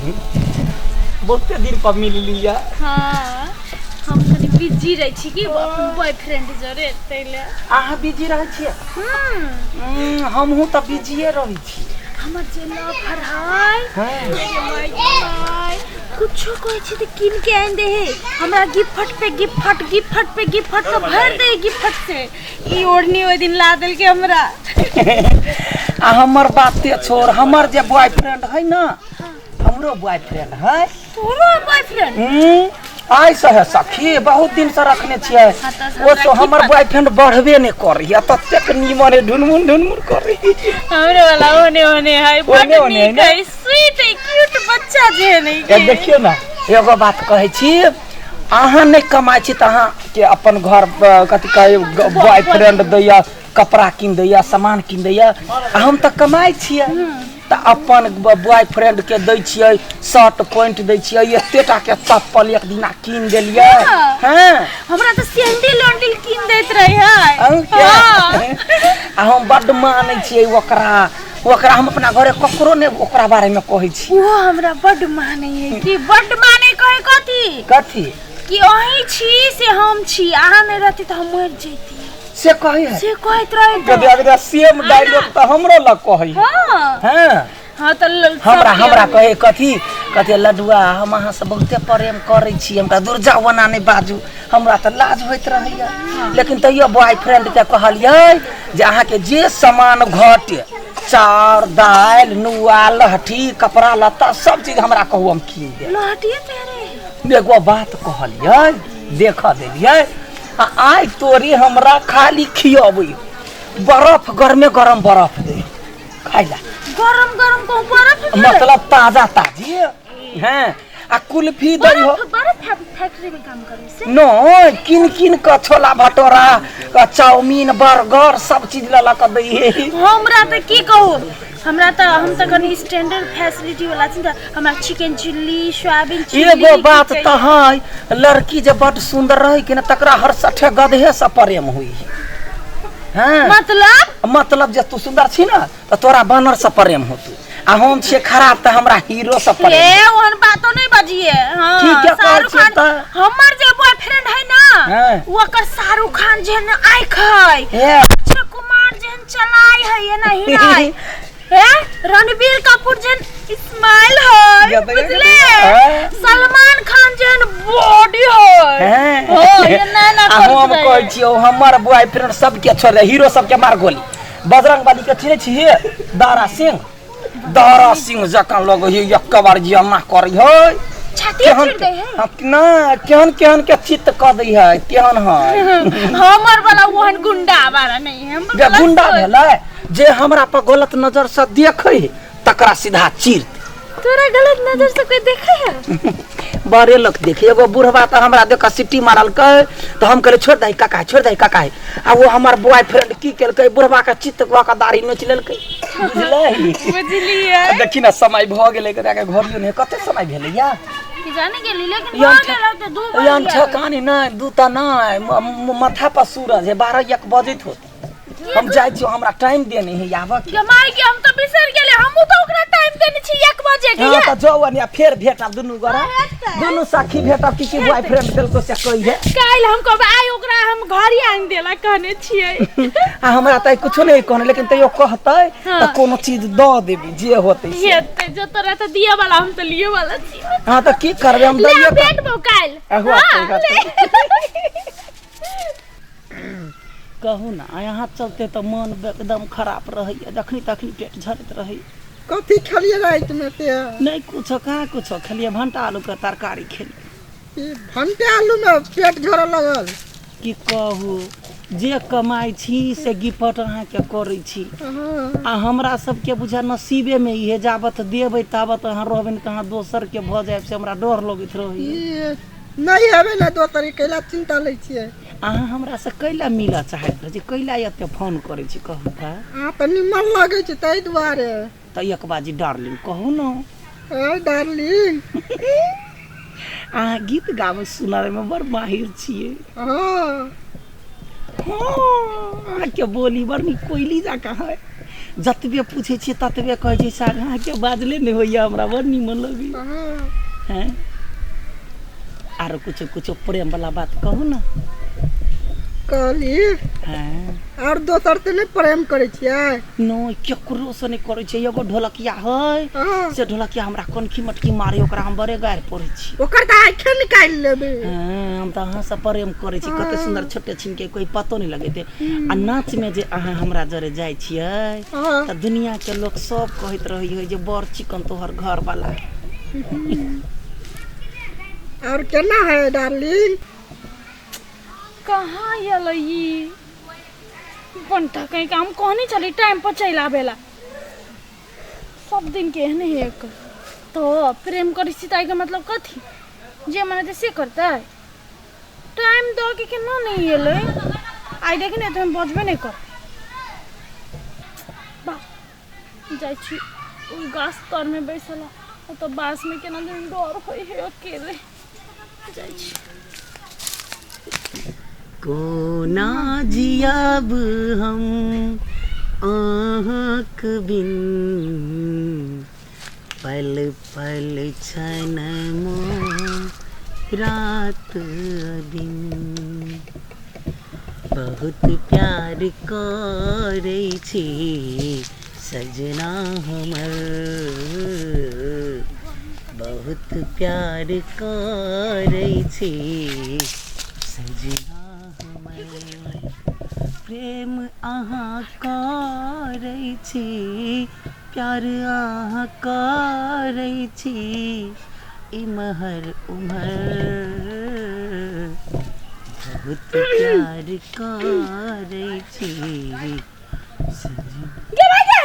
बहुते दिन पर मिलली या। हाँ, हम कनी बिजी रहै छी कि अपन बॉयफ्रेंड जरे, ताहि लए। अहाँ बिजी रहै छियै? हमहूँ तऽ बिजिए रहै छी। हमर जे लफर है, गे माय, कुछो कहै छी तऽ कीन के आनि दे है हमरा। गिफ्ट पे गिफ्ट, गिफ्ट पे गिफ्ट, सब भरि दे गिफ्ट से। ई ओढ़नी ओहि दिन ला देलकै हमरा। आ हमर बाते छोड़, हमर जे बॉयफ्रेंड है ना, हमरो बॉयफ्रेंड है। तोरो बॉयफ्रेंड? आइ से है सखी, बहुत दिन से रखने छियै। हाँ, तऽ ओ हमरा तो की हमर पता? बॉयफ्रेंड बढ़बे नहि करैया, ततेक नीमन है, ढुनमुन ढुनमुन करै। हमरे वाला ओने ओने है, बड ओने ओने है नीक ने? है, स्वीट है, क्यूट बच्चा जे है नहीं ए, देखियौ ने, एगो बात कहै छी, अहाँ नहि कमाइ छी तऽ अहाँके अपन घर कथी कहै बॉयफ्रेंड दैया, कपड़ा कीन दैया, सामान कीन दैया। आ हम तऽ कमाइ छियै तऽ अपन बॉयफ्रेंड के दै छियै, शर्ट पैंट दै छियै, एते टा के चप्पल एक दिना कीन देलियै। हाँ। हाँ। हमरा तऽ सैंडल उंडल कीन दैत रहे है। अहूँके? हाँ। आ हम बड्ड मानै छियै ओकरा। ओकरा हम अपना घरे ककरो नहि ओकरा बारेमे कहै छी। ओहो हमरा बड्ड मानै है कि बड्ड मानै। कहे कथी? कथी? कि अहीं छी से हम छी, अहाँ नहि रहती तऽ हम मरि जैती। से कहै है? से कहैत रहे। गदे गदे, सेम डायलॉग तऽ हमरो लग कहै है। हाँ। हाँ। हाँ तऽ हमरा सबके हमरा कहे कथी कथी, लडुआ, हम अहाँ से बहुते प्रेम करै छी, हमरा दुर्जा ओना नहि बाजू, हमरा तऽ लाज होइत रहैया। लेकिन तैयो बॉयफ्रेंड के कहलियै जे अहाँके जे सामान घटे, चाउर दालि नुआ लहठी कपड़ा लत्ता सब चीज हमरा कहू, हम कीन देब। लहठिए पहिरे। एगो बात कहलियै, देख देलियै आ आइ तोरी हमरा खाली खियबै बरफ, गरमे गरम बरफ दे खाइ ला। गरम गरम कहूँ बरफ मिले? मतलब ताजा ताजी हैं, आ कुल्फी दै हो। बरफ बरफ फैक्ट्री में काम करे से? नहीं, किन किन के छोला भटोरा, चाउमीन, बर्गर सब चीज लऽ लऽ कऽ दै है। हमरा तऽ की कहू, हमरा तऽ हम तऽ कनि स्टैंडर्ड फैसिलिटी वाला छी, तऽ हमरा चिकन चिल्ली, सोयाबीन चिल्ली। एगो की बात कहै? तऽ है, लड़की जे बड सुंदर रहे कि ने, तकरा हर सठे गधे से प्रेम हुई है। मतलब? मतलब जे तू सुंदर छी ना तऽ तोरा बानर से प्रेम होतू, आ हम छियै खराब तऽ हमरा हीरो से प्रेम। ए, ओहन बातो नहीं बजिए। हाँ। ठीक है, कहै शाहरुख छियै खान तऽ। हमर जे बॉयफ्रेंड है ना, हाँ। ओकर शाहरुख खान जेहन आँख है, ए। अक्षय कुमार जेहन चलाय है, एना हिराय हे, रणबीर कपूर जेहन स्माइल है, या तऽ- बुझले? हाँ। सलमान खान जेहन बॉडी है। हैं? हो, एना एना आ करैत हम रहे। कहै छियौ, हमर बॉयफ्रेंड सबके छोड़ दे, हीरो सबके मार गोली। बजरंग बली के चिन्है छी? दारा सिंह, दारा सिंह जकाँ लगै है, एक बार जे एना करै है, छाती केहन चिर दे है। हाँ, ना, केहन केहन के चित्त कऽ दै है, केहन है। हमर वाला ओहन गुंडा वाला नहीं है, हमर जे वाला गुंडा भेलै, जे हमरा पर गलत नजर से देखै है तकरा सीधा चीर दे। तोरा गलत नजर से कोई देखे है? बड़े लोग देखे। एगो बुढ़वा तऽ हमरा देख कऽ सीटी मारलकै, तऽ हम कहलियै छोड़ दही काका, छोड़ दही काका। आ ओ हमर बॉयफ्रेंड की केलकै, बुढ़वा के चित्त कऽ कऽ दाढ़ी नोचि लेलकै, बुझलै? बुझलियै। आ देखी ने, समय भऽ गेलै ककरा घरियो नहि। कते समय भेलै या? कि जाने गेली, लेकिन यान भऽ गेल तऽ 2 बजे। यान ठेकानी नहि, 2 तऽ नहि, माथा पर सूरज है, 12 1 बजैत होत। हम जाइ छियौ, हमरा टाइम देने है आबऽ के। गे माय गे, हम तऽ बिसरि गेलियै, हमहूँ तऽ ओकरा टाइम देने छी 1 बजे के। हाँ ये। तऽ जाउ अनिया, फेर भेटब दुनू गोरा, हेतै। दुनू सखी भेटब। की की बॉयफ्रेंड देलको से कही है। काल्हि हम कहबै, आइ ओकरा हम घरे आनि देला कहने छियै। आ हमरा तऽ कुछो नहि कहने, लेकिन तैयो कहतै हाँ। तऽ कोनो चीज दऽ देबी, जे होतै से। हेतै, जो तोरा तऽ दिअ वाला, हम तऽ लिअ वाला छियै। हाँ तऽ की करबै, हम ले दैये कऽ- भेटबौ काल्हि। अहुआ, हाँ, ठीक ले। कहू ने, यहाँ चलते तऽ मन एकदम खराब रहैया, जखनी तखनी पेट झरैत रहैया। कथी खेलियै रातिमे से? नहि कुछो, कहाँ कुछो खेलियै, भंटा आलूके तरकारी खेलियै। ई भंटे आलूमे पेट झरऽ लगल? की कहू, जे कमाइ छी से गिफ्ट अहाँके करै छी। हँ। आ हमरा सबके बुझा नसीबेमे इहे, जाबत देबै ताबत अहाँ रहबै, नहि तऽ अहाँ दोसरके भऽ जायब, से हमरा डर लगैत रहैया। ई नहि हेबै ने दोसर, कैला चिन्ता लै छियै? अहाँ हमरासँ कैला मिलऽ चाहैत रहै छी, कैला एते फोन करै छी, कहू तऽ? अहाँ तऽ निमन लगै छै ताहि दुआरे। तऽ एक बाजी डार्लिंग कहू ने। ए डार्लिंग। अहाँ गीत गाबै सुनाबैमे बड़ माहिर छियै। हँ। हँ, अहाँके बोली बड़ नीक कोयली जकाँ है। जतबे पूछै छियै ततबे कहै छै साग अहाँके बाजले नहि होइए हमरा बड़ नीमन लगैए। हँ। हैं, आरो कुछो कुछो प्रेम वाला बात कहू ने। कहली। हैं। आओर दोसर से नहि प्रेम करै छियै? नहि, केकरो से नहि करै छै। एगो ढोलकिया है। हँ। से ढोलकिया हमरा कनखी मटकी मारे, ओकरा हम बड़े गारि पड़ै छी। ओकर तऽ आँखे निकालि लेबै। हँ, हम तऽ अहाँसँ प्रेम करै छी। कते सुन्दर छोटे छिनके, कोई पतो नहि लगेतै। आ नाचमे जे अहाँ हमरा जरे जाइ छियै हँ। तऽ दुनियाके लोक सब कहैत रहै है जे बड़ चिकन तोहर घरवाला। आओर केना है डार्लिंग? कहाँ एलै ई बंटा? कहीं काम कहनी चली टाइम पर चलि आबेला। सब दिन के एहने है एकर। तो प्रेम करै छी तऽ एहिके मतलब कथी? जे मन हेतै से करतै? टाइम दऽ के केना नहि एलै आइ? देखी ने तऽ हम बजबे नहि कर। बा जाइ छी ओहि गाछ तरमे बैसल। ओतऽ बाँसमे केना दिन डर होइ है, अकेले जाइ छी। कोना जियब हम अहाँक बिन, पल पल छन मोर रात दिन, बहुत प्यार करै छी सजना हमर, बहुत प्यार करै छी सजना हमर, प्रेम अहाँ करै छी, प्यार अहाँ करै छी, इमहर उमहर बहुत प्यार करै छी सजना। गे भाई गे।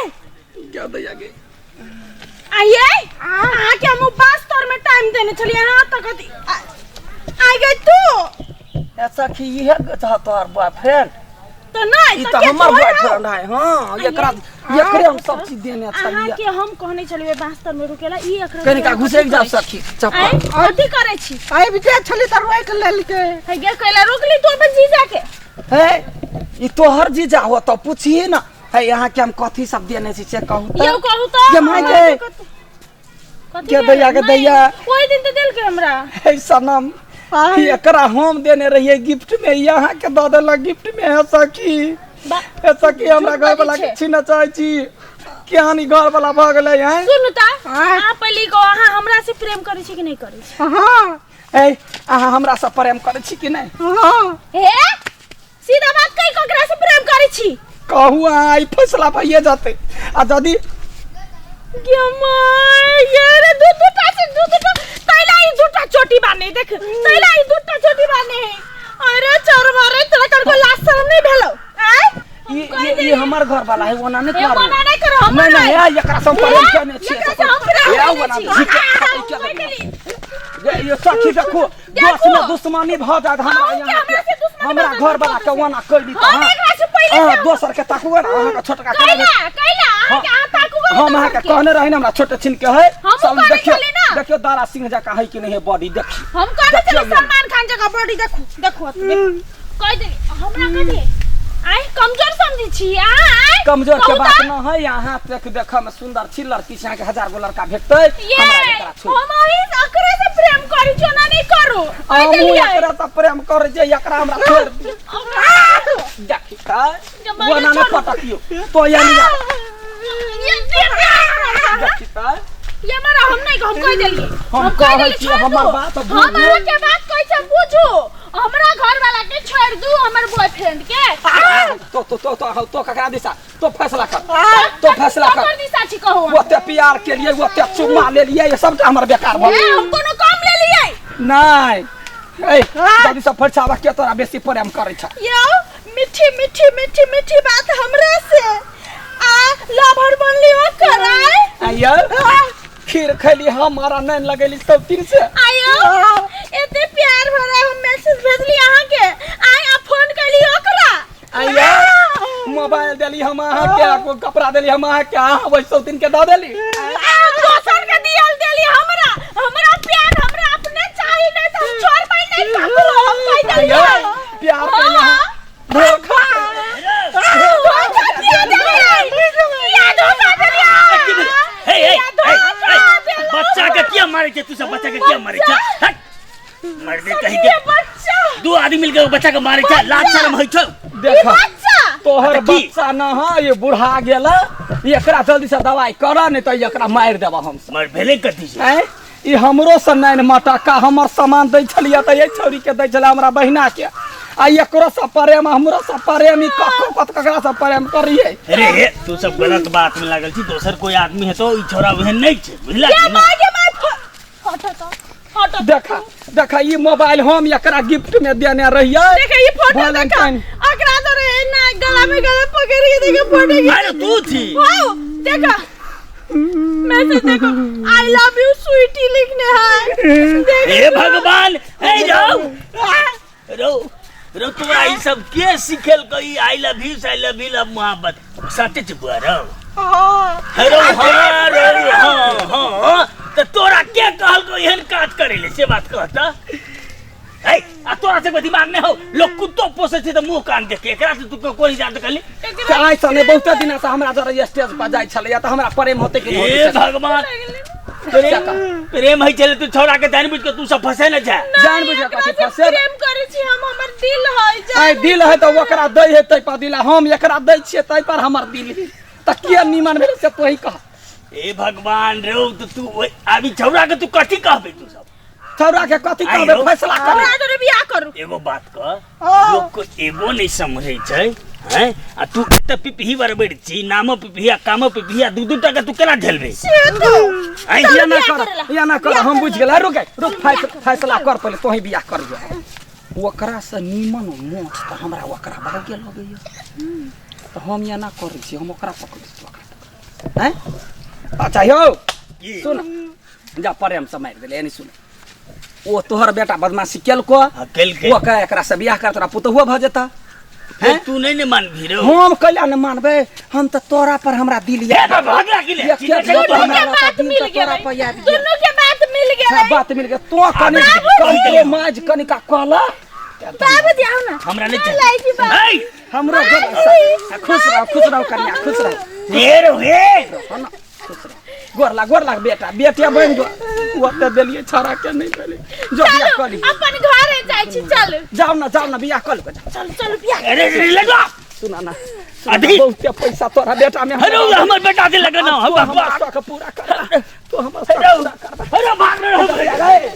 क्या दैया गे? आइए, अहाँके हम उपास तोर में टाइम देने छलियै, अहाँ तक आ गई तू। ए सखी, इहे छह तोहर बॉयफ्रेंड? तऽ नहि। ई तऽ तऽ के हमर छोड़ बॉयफ्रेंड है। हाँ, एकरा एकरे हम सब चीज देने छलियै। अहाँके हम कहने छलियै बाँस तर में रुकेला, ई एकरा कनिका घुसैक जाउ सखी, चप्पल। आँय, कथी करै छी? आबि जे छली तऽ रोकि लेलकै। है गे, कैला रोकली तू अपन जीजा के? है, ई तोहर जीजा हो तऽ पूछिए न है, यहाँ के हम कथी सब देने छी से कहू तऽ। यौ कहू तऽ। गे माय गे। कथी के दैया के नहि, दैया? ओहि दिन तऽ देलकै हमरा। है सनम, एकरा हम देने रहिए गिफ्ट में, यहाँ के दऽ देलक गिफ्ट में। है सखी, बा- है सखी, हमरा झूठ घर वाला बाजै के छै। छीनऽ चाहै छी। केहन ई घर वाला भऽ गेलै हैं? सुनू तऽ, अहाँ पहिले कहू, अहाँ हमरा से प्रेम करै छी कि नहि करै छी? हँ। ए, अहाँ हमरा से प्रेम करै छी कि नहि? हँ। हे, सीधा बात कहि, ककरा से प्रेम करै छी? कहू अहाँ, ई फैसला भइए जेतै। आ यदि गे my, ये रे दू दूटा से दू दूटा तैला ई दूटा चोटी बाने देख, तैला ई दूटा चोटी बाने। अरे चोर मारे, तोरा कर को लाज शरम नहीं भेलो? आय ई ई ई हमर घर वाला है, ओना नहि ए करू। ओना नहि करो हमर। नहीं नहीं, ए, एकरा से हम प्रेम केने छियै। एकरा से हम प्रेम ए, केने ओना छी। झिके खतै के देबै। ये ये सखी देखो, दोस्त में दुश्मनी भऽ जायत हमरा। अहूँके यहाँ हमरा से दुश्मनी हमरा भऽ जायत, घर वाला के ओना कैली तऽ हम एकरा से पहिले अहाँ से दोसर के ताकू ने, अहाँके छोटका के कैला कैला अहाँके अहाँ ताकू गो हम अहाँके कहने रही ने, हमरा छोटे छिन के है। हमहूँ सब कहने देखियौ छली ने। देखियौ, दारा सिंह जकाँ है कि नहीं है बॉडी, देखियौ। हम कहने देखियौ छली सलमान खान जकाँ बॉडी। देखू देखू देखू, कहि दे हमरा कथी आइ कमजोर समझै छी आइ? कमजोर के कहू बात तऽ। न है। यहाँ देख, देख में सुंदर छी लड़की छै, अहाँके हजार गो लड़का भेटतै। ये हमरा एकरा छोड़। हम अही अकरे से प्रेम करै छी, ओना नहि करू, कहि हमहूँ देलियै। एकरा से प्रेम करै छियै, एकरा हमरा छोड़ दियौ। देखी तऽ जमाना ओना नहि छोड़ू। पटकियौ तो यानी ये ये देखी तऽ ये हमारा हम नहीं, हम कहि देलियै। हम कहि कहै देलियै, छियै, छोड़ हमर दू। बात हम बुझू। अहाँके बात कहै छी, बुझू, हमरा घर वाला के छोड़ दू, हमर बॉयफ्रेंड के। तो तो तो तो तो ककरा दिशा तो फैसला कर, तो फैसला कर। ककर दिशा छी कहू अहाँ? ओते प्यार के लिए, ओते चुम्मा ले लिए, ये सबटा हमर बेकार भऽ ए, गेल। हम कोनो काम ले लियै? नहि, ए जल्दी से फरिछावा, के तोरा बेसी प्रेम करै छ? यौ, मीठी मीठी मीठी मीठी बात हमरा से आ लभर बनली ओ कराय। आइयो खीर खैली हमारा नैन लगेली सब तीन से। आयो एते प्यार भरा हम मैसेज भेजली अहाँ के, आइ आ फोन कैली ओकरा। आइयो मोबाइल देली हम अहाँके, कपड़ा देली हम अहाँके, अहाँ ओहि सौतीन के दऽ देली। आ दोसर के दियल देली। हमरा हमरा प्यार हमरा अपने चाही, नहीं तो हम छोड़ पाई नहीं ककरो, हम कहि आइयो देलियै। प्यार के यहाँ धोखा। धोखा दिया देलियै। बच्चा के किया मारे छै तू सब बच्चा के किया मारे छै हट मर दे कहीं के बच्चा दू आदमी मिल के बच्चा के मारे छै लाज शर्म होइ छौ देख बच्चा तोहर तऽ की? बच्चा न है ये बुढ़ा गेल एकरा जल्दी से दवाई कर नहीं तो एकरा मारि देबा हम मर भेलै कथी छै आँय ई हमरो से नैन मटक्का हमर सामान दै छलियै तऽ एहि छौड़ी के दै छलै हमरा बहिना के आ एकरो से प्रेम हमरो से प्रेम ई ककरो कत ककरा से प्रेम करियै अरे तू सब गलत बात में लागल छी दोसर कोई आदमी है तो ई छोरा ओहन नहीं छै बुझला के कि ना माय के माय फोटो तो फोटो देखा देखा ई मोबाइल हम एकरा गिफ्ट में देने रहियै देखे ये फोटो देखा वैलेंटाइन। अकरा तो रे ना गला में गला पकड़ के देखे फोटो की अरे तू थी वाओ देखा मैसेज देखो I love you Sweety लिखने है देख हे भगवान हे जाओ रो रो तोरा ई सब के सिखेल कई I love you I love you love मोहब्बत सच छै बुआ रो हां हे रो हाँ रो हाँ हाँ त तोरा के कहल को एहन काज करे ले से बात कहता ए आ तोरा से दिमाग नहीं हो लोग कुत्तो पोसे छै त मुंह कान देख के एकरा से तू कोई जान कहली से आइ से नहि बहुते दिना से हमरा जरा स्टेज पर जाइ छलैया तऽ हमरा प्रेम होते कि नहि हे होते भगवान प्रेम प्रेम है चले तू छोड़ा के जान बुझ के तू सब फंसे न जा जान बुझ के कथी फंसे प्रेम करे छी हम हमर दिल है जान आइ दिल है तऽ ओकरा दै है ताहि पर दिल हम एकरा दै छियै ताहि पर हमर दिल है तऽ किया नीमन भेलै से तोही कह हे भगवान रो तो तू अभी छौड़ा के तू कथी कहबे तू सब छौड़ा के कथी आइ कहबे रौ। फैसला करे हमरा जोरे बियाह करू एगो बात कह लोग को एगो नहीं समझे छै हैं आ तू एते पिपही बरबैत छी नामो पिपही आ कामो पिपही आ दू दू टाका तू केना झेलबे से तो आँय या ना बियाह कर करेला। या ना कर हम बुझ गेल रुक रुक फैसला कर पहिले तोही बियाह कर जो ओकरा से नीमन मोछ तऽ हमरा ओकरा भाग्य लगैया तऽ हम या ना करै छी हम ओकरा पकड़ै छी ओकरा पकड़ हैं अच्छा यौ की? सुन जा प्रेम से मारि देले यानी सुन ओ तोहर बेटा बदमाशी केलको हाँ, केलकै। ओकरा एकरा से बियाह कर तोरा पुतहुओ भऽ जेता हे तू नहीं ने मानबी रो हम कैला ने मानबै हम तऽ तोरा पर हमरा दिल हे या बाबा भगला की ले ये चिन्है क्या छै तो दोनों हमरा के हमरा बात तऽ दिल मिल तऽ तोरा गेलै पर आबि गेल। दोनों के बात मिल गेलै हाँ, बात मिल गेल तो कनि कम्प्रोमाइज कनिका कहला बाबूजी आओ ना हमरा नहीं ना लाइकी बाबू। चाहिए हमरो गोर खुश रहो खुश रहो कन्या खुश रहो हे रो हे हाँ ना, खुश रहो गोर लाग गोर लाग बेटा बेटिया बनि जो ओते देलियै छड़ा के नहीं भेलै जो बियाह चलो कऽ ली अपन घरे जाइ छी चल जाउ ना जाउ ना बियाह कऽ लेबै जाउ। चल चल बियाह अरे रे लगवा सुना ना सुना ना, अभी? बहुते पैसा तोरा बेटा में अरे हमर बेटा से लगना तू हम हमर शौक पूरा कर तू हमर शौक अरे पूरा कर अरे भाग रे रे।